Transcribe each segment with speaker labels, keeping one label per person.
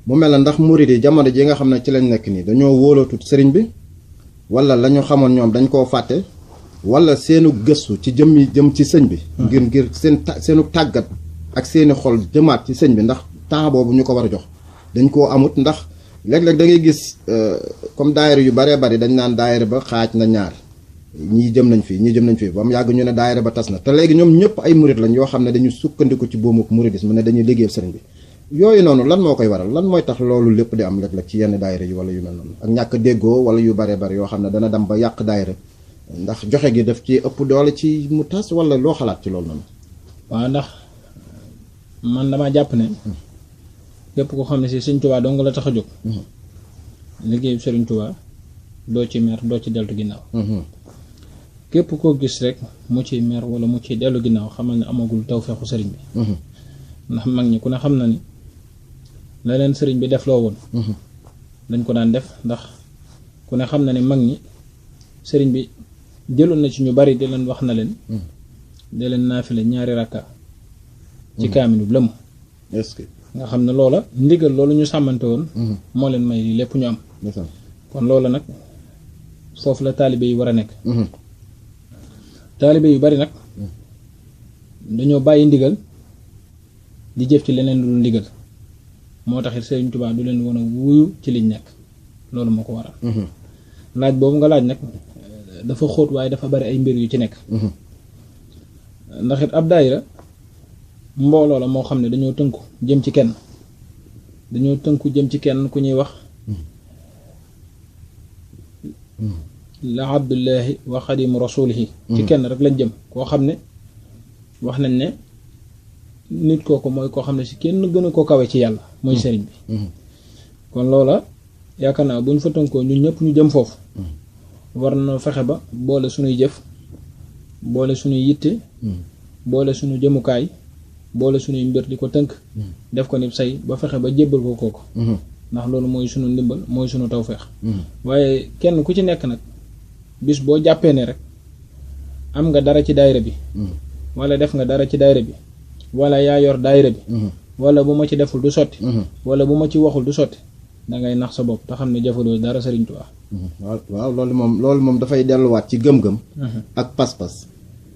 Speaker 1: mu mel na ndax murid yi jamono ji nga xam ne ci lañ nekk nii dañoo wóolatut sëriñ bi wala la ñu xamoon ñoom dañ koo fàtte wala seenu gëstu ci jëm ci sëñ bi ngir seenu tàggat ak seeni xol jëmaat ci sëñ bi ndax temps boobu ñu ko war a jox dañ koo amut ndax léeg-léeg da ngay gis comme daayira yu baree bari dañ naan daayira ba xaaj na ñaar ñii jëm nañ fii ba mu yàgg ñu ne daayira ba tas na te léegi ñoom ñëpp ay murid lañ yoo xam ne dañu sukkandiku ci boomuk muridisme ne dañuy liggéeyal sëriñ bi yooyu noonu lan moo koy waral lan mooy tax loolu lépp di am léeg-léeg ci yenn daayira yi wala yu mel noonu ak ñàkk déggoo wala yu bare bare yoo xam ne dana dem ba yàq daayira ndax joxe gi daf ci ëpp doole ci mu tas wala loo xalaat ci loolu noonu.
Speaker 2: waaw ndax man dama jàpp ne képp ko xam ne si Sëriñ Tuubaa dong la tax a jóg liggéeyu Sëriñ Tuubaa doo ci mer doo ci deltu ginnaaw képp koo gis rek mu ciy mer wala mu ciy dellu ginnaaw xamal ne amagul tawfeexu sëriñ bi ndax mag ñi ku ne xam na ni la leen sëriñ bi def loo woon dañ ko daan def ndax ku ne xam na ni mag ñi sëriñ bi jëloon na ci ñu bari di leen wax na leen di leen naafile ñaari rakka ci kaaminu lëm
Speaker 1: est-ce que
Speaker 2: nga xam ne loola ndigal loolu ñu sàmmante woon moo leen may lii lépp ñu am kon loola nag foofu la taalibe yi war a nekk taalibe yu bari nag dañoo bàyyi ndigal di jëf ci leneen lu dul ndigal moo taxit Sëriñ Tuubaa du leen woon a wuyu ci liñ nekk loolu moo ko waral laaj boobu nga laaj nag dafa xóot waaye dafa bari ay mbir yu ci nekk ndax it ab daayira mbooloo la moo xam ne dañoo tënku jëm ci kenn ku ñuy wax la abdullahi wa xadimu rasulihi ci kenn rek lañ jëm koo xam ne wax nañ ne nit kooku mooy koo xam ne si kenn gën a ko kawe ci yàlla mooy sëriñ bi kon loola yaakaar naa bu ñu fa tënkoo ñun ñëpp ñu jëm foofu war na fexe ba boole suñuy jëf boole suñuy yitte boole suñu jëmukaay boole suñuy mbir di ko tënk def ko nib say ba fexe ba jébbal ko kooku ndax loolu mooy suñu ndimbal mooy suñu tawfeex waaye kenn ku ci nekk nag bis boo jàppee ne rek am nga dara ci daayira bi wala def nga dara ci daayira bi wala yaa yor daayira bi wala bu ma ci deful du sotti wala bu ma ci waxul du sotti dangay nax sa bopp te xam ne jëfaloo dara Sëriñ Tuubaa
Speaker 1: waaw loolu moom dafay delluwaat ci gëm-gëm ak pas-pas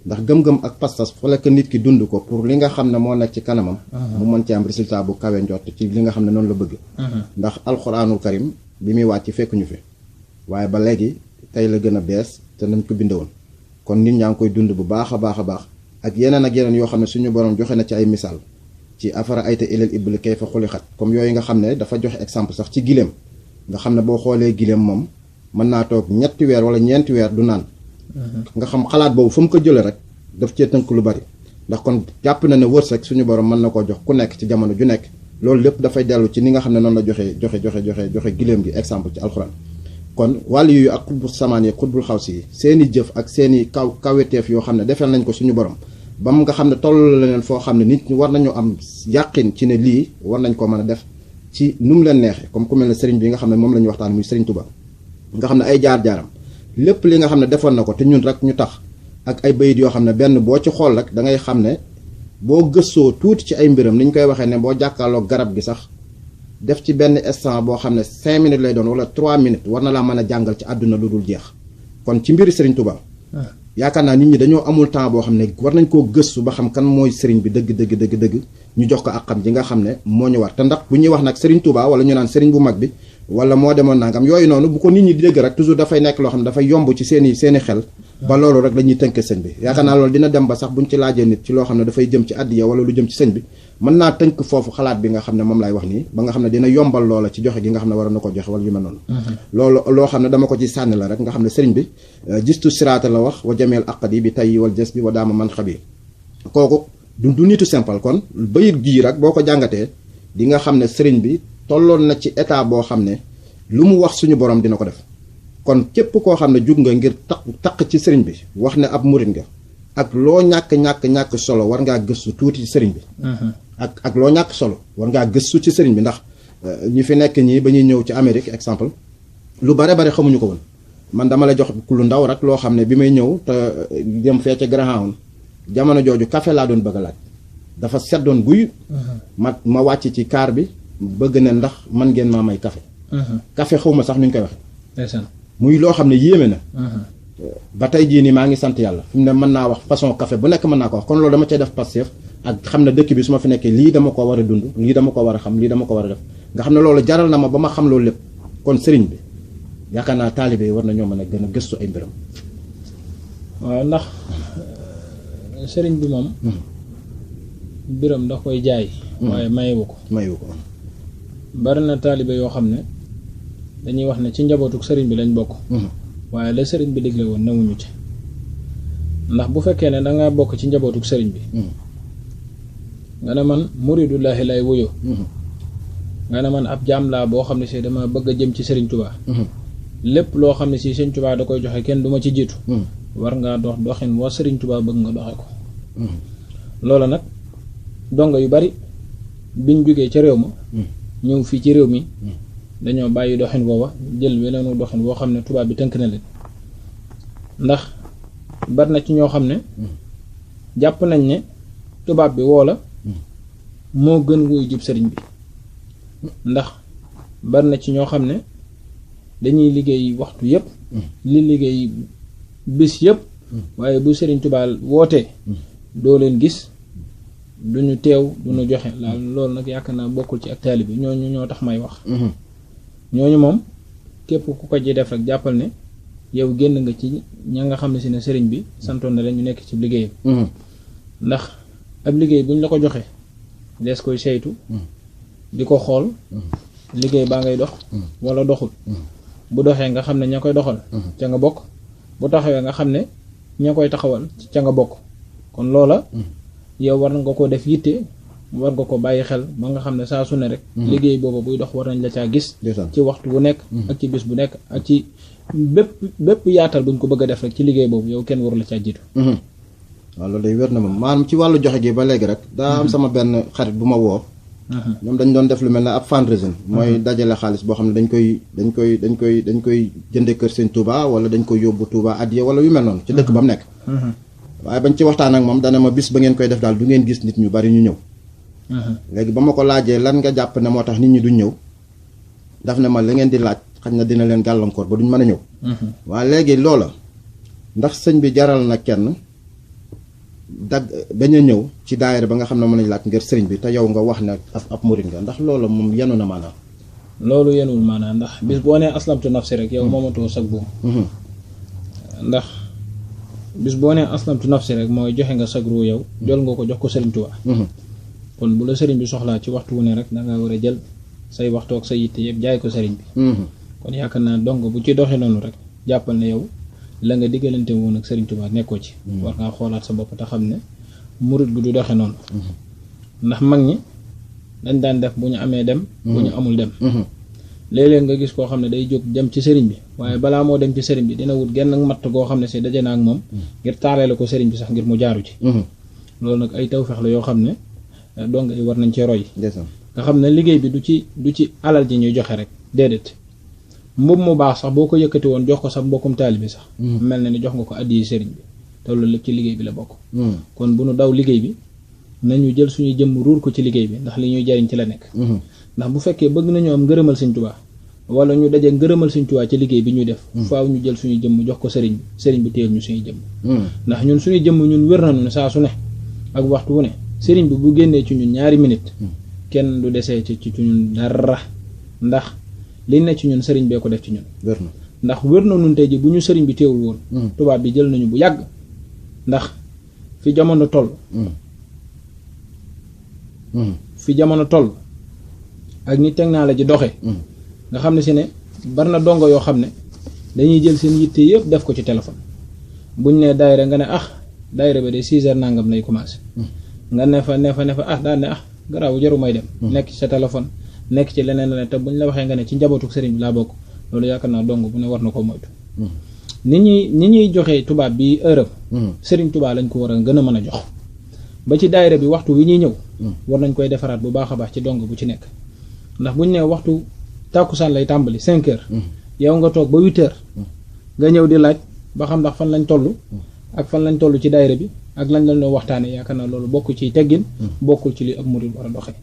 Speaker 1: ndax gëm-gëm ak pas-pas fu lekk nit ki dund ko pour li nga xam ne moo nekk ci kanamam mu mën ci am résultat bu kawe njott ci li nga xam ne noonu la bëgg ndax alxuraanul karim bi muy wàcc fekk ñu fi waaye ba léegi tey la gën a bees te nañ ko bindewoon kon nit ñaa ngi koy dund bu baax a baax a baax ak yeneen yoo xam ne suñu borom joxe na ci ay misaal ci afara ayta ilal ibli kayfa xulixat comme yooyu nga xam ne dafa joxe exemple sax ci giléem nga xam ne boo xoolee giléem moom mën naa toog 3 weer wala 4 weer du naan nga xam xalaat boobu fa mu ko jële rek daf cee tënk lu bari ndax kon jàpp na ne wërsëg suñu borom mën na koo jox ku nekk ci jamono ju nekk loolu lépp dafay dellu ci ni nga xam ne noonu la joxe giléem gi exemple ci alxuraan kon wàll yu ak xutbu samaan yi xutbul xaw si seeni jëf ak seeni kaweteef yoo xam ne defal nañ ko suñu borom ba mu nga xam ne toll la leen foo xam ne nit ñi war nañu am yàqin ci ne lii war nañ ko mën a def ci nu mu leen neexee comme ku mel ne sëriñ bi nga xam ne moom la ñu waxtaan muy sëriñ Tuubaa nga xam ne ay jaar-jaaram lépp li nga xam ne defoon na ko te ñun rek ñu tax ak ay bayit yoo xam ne benn boo ci xool rek da ngay xam ne boo gëstoo tuuti ci ay mbiram ni ñu koy waxee ne boo jàkkaarloo garab gi sax def ci benn instant boo xam ne 5 minutes lay doon wala 3 minutes war na laa mën a jàngal ci àdduna lu dul jeex kon ci mbiri sëriñ Tuubaa yaakaar naa nit ñi dañoo amul temps boo xam ne war nañ koo gëstu ba xam kan mooy sëriñ bi dëgg ñu jox ko ak xam ji nga xam ne moo ñu war te ndax bu ñuy wax nag sëriñ Tuubaa wala ñu naan sëriñ bu mag bi wala moo demoon nangam yooyu noonu bu ko nit ñi di dégg rek toujours dafay nekk loo xam ne dafay yomb ci seeni xel ba loolu rek lañuy tënk sëñ bi yaakaar naa loolu dina dem ba sax buñ ci laajee nit ci loo xam ne dafay jëm ci àddiya wala lu jëm ci sëñ bi mën naa tënk foofu xalaat bi nga xam ne moom lay wax nii ba nga xam ne dina yombal loola ci joxe gi nga xam ne war na ko joxe wala yu mel noonu loolu loo xam ne dama ko ci sànni la rek nga xam ne sëriñ bi gistu siraata la wax wa jameel aqadi bi tay wal jës bi wa daama man xabi kooku du nitu simple kon bayit gii rek boo ko jàngatee di nga xam ne sëriñ bi tolloon na ci état boo xam ne lu mu wax suñu borom dina ko def kon képp koo xam ne jug nga ngir taq ci sëriñ bi wax ne ab murit nga ak loo ñàkk solo war ngaa gëstu tuuti ci sëriñ bi ak loo ñàkk solo war ngaa gëstu ci sëriñ bi ndax ñi fi nekk ñii ba ñuy ñëw ci Amérique exemple lu bare xamuñu ko woon man dama la jox lu ndaw rek loo xam ne bi may ñëw te dem fee ca Greyhound jamono jooju café laa doon bëgg a laaj dafa seddoon guy ma wàcc ci kaar bi bëgg ne ndax man ngeen maa may café café xaw ma sax nuñ koy waxe muy loo xam ne yéeme na ba tey jii nii maa ngi sant yàlla fi mu ne mën naa wax façon café bu nekk mën naa ko wax kon loolu dama cay def Pastef ak xam ne dëkk bi su ma fi nekkee lii dama ko war a dund lii dama ko war a xam lii dama ko war a def nga xam ne loolu jaral na ma ba ma xam loolu lépp kon sëriñ bi yaakaar naa taalibe yi war na ñoo mën a gën a gëstu ay mbiram.
Speaker 2: waaw ndax sëriñ bi moom mbiram da koy jaay waaye mayewu ko bari na taalibe yoo xam ne dañuy wax ne ci njabootuk sëriñ bi lañ bokk waaye la sëriñ bi digle woon newuñu ci ndax bu fekkee ne dangaa bokk ci njabootuk sëriñ bi nga ne man muridullaahi lay wuyoo nga ne man ab jaam laa boo xam ne si dama bëgg a jëm ci sëriñ Tuubaa lépp loo xam ne si sëriñ Tuubaa da koy joxe kenn du ma ci jiitu war ngaa dox doxin wa sëriñ Tuubaa bëgg nga doxe ko loola nag dongo yu bari biñ jógee ca réew ma ñëw fii ci réew mi dañoo bàyyi doxin woowa jël weneenu doxin woo xam ne tubaab bi tënk na leen ndax bari na ci ñoo xam ne jàpp nañ ne tubaab bi woo la moo gën wuy jub sëriñ bi ndax bari na ci ñoo xam ne dañuy liggéey waxtu yépp li liggéey bis yépp waaye bu sëriñ Tuubaa wootee doo leen gis duñu teew duñu joxe laal loolu nag yaakaar naa bokkul ci ak taalibe bi ñooñu ñoo tax may wax ñooñu moom képp ku ko ji def rek jàppal ne yow génn nga ci ña nga xam ne si ne sëriñ bi santoon na leen ñu nekk ci liggéeyam ndax ab liggéey buñ la ko joxee dees koy saytu di ko xool liggéey baa ngay dox wala doxul bu doxee nga xam ne ña koy doxal ca nga bokk bu taxawee nga xam ne ña koy taxawal ca nga bokk kon loola yow war nga ko def yitte war nga ko bàyyi xel ba nga xam ne saa su ne rek liggéey boobu buy dox war nañ la caa gis ci waxtu bu nekk ak ci bis bu nekk ak ci bépp yaatal buñ ko bëgg a def rek ci liggéey boobu yow kenn waru la caa jiitu
Speaker 1: waaw loolu day wér na moom maanaam ci wàllu joxe gi ba léegi rek daa am sama benn xarit bu ma woo ñoom dañ doon def lu mel ne ab fundraising mooy dajale xaalis boo xam ne dañ koy jënde kër sëñ Touba wala dañ koy yóbbu Touba addiya wala yu mel noonu ci dëkk ba mu nekk waaye bañ ci waxtaan ak moom dana ma bis ba ngeen koy def daal du ngeen gis nit ñu bari ñu ñëw léegi ba ma ko laajee lan nga jàpp ne moo tax nit ñi duñ ñëw daf ne ma la ngeen di laaj xañ na dina leen gàllankoor ba duñ mën a ñëw waaye léegi loola ndax sëñ bi jaral na kenn bañ a ñëw ci daayira ba nga xam ne mën nañ laaj ngir sëriñ bi te yow nga wax ne ab murit nga ndax loola moom yenu na maanaam
Speaker 2: loolu yenuwul maanaam ndax bis boo nee aslamtu nafsi rek yow moomatoo sag buum ndax bis boo nee aslamtu nafsi rek mooy joxe nga sag ruu yow jël nga ko jox ko sëriñ Tuubaa kon bu la sëriñ bi soxlaa ci waxtu wu ne rek danga war a jël say waxtu ak say yitte yëpp jaay ko sëriñ bi kon yaakaar naa donc bu ci doxee noonu rek jàppal ne yow la nga diggalante woon ak sëriñ Tuubaa nekkoo ci war ngaa xoolaat sa bopp te xam ne murit gu du doxe noonu ndax mag ñi dañ daan def bu ñu amee dem bu ñu amul dem léeg-léeg nga gis koo xam ne day jóg dem ci sëriñ bi waaye balaa moo dem ci sëriñ bi dina wut genn matt goo xam ne si daje na ak moom ngir taaleele ko sëriñ bi sax ngir mu jaaru ci loolu nag ay tawfeex la yoo xam ne donc war nañ cee roy nga xam ne liggéey bi du ci alal ji ñuy joxe rek déedéet mbub mu baax sax boo ko yëkkati woon jox ko sax mbokkum taalibe sax mel na ni jox nga ko addiyi sëriñ bi te loolu lépp ci liggéey bi la bokk kon bu nu daw liggéey bi nañu jël suñuy jëmm ruur ko ci liggéey bi ndax li ñuy jariñ ci la nekk ndax bu fekkee bëgg nañu am ngërëmal Sëriñ Tuubaa wala ñu daje ngërëmal Sëriñ Tuubaa ci liggéey bi ñuy def faaw ñu jël suñuy jëmm jox ko sëriñ bi téyel ñu suñuy jëmm ndax ñun suñuy jëmm ñun wér nañu ne saa su ne ak waxtu wu ne sëriñ bi bu génnee ci ñun ñaari minute kenn du desee ci ñun dara ndax li ne ci ñun sëriñ bee ko def ci ñun ndax wér na nun tey ji bu ñu sëriñ bi téewul woon tubaab bi jël nañu bu yàgg ndax fi jamono toll ak ni technologie doxe nga xam ne si ne bari na dongo yoo xam ne dañuy jël seen yitte yëpp def ko ci téléphone buñ ne daayira nga ne daayira ba de 6 heures nangam lay commencé nga ne fa daal ne garaaw jaru may dem nekk ci sa téléphone nekk ci leneen te buñ la waxee nga ne ci njabootu sëriñ bi laa bokk loolu yaakaar naa dong bu ne war na ko moytu. ni ñuy joxe tubaab bi heure Serigne Touba lañ ko war a gën a mën a jox ba ci daayira bi waxtu wi ñuy ñëw war nañ koy defaraat bu baax a baax ci dong bu ci nekk ndax buñ ne waxtu tàkkusaan lay tàmbali 5 heures yow nga toog ba 8 heures nga ñëw di laaj ba xam ndax fan lañ toll ak fan lañ toll ci daayira bi ak lañ doon waxtaane yaakaar naa loolu bokk ci teggin bokkul ci li ab murid war a doxee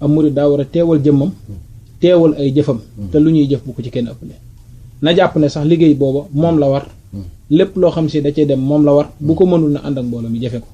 Speaker 2: ab murid daa war a teewal jëmmam teewal ay jëfam te lu ñuy jëf bu ko ci kenn ëppale na jàpp ne sax liggéey booba moom la war lépp loo xam si da cee dem moom la war bu ko mënul na ànd ak mbooloo mi jafe ko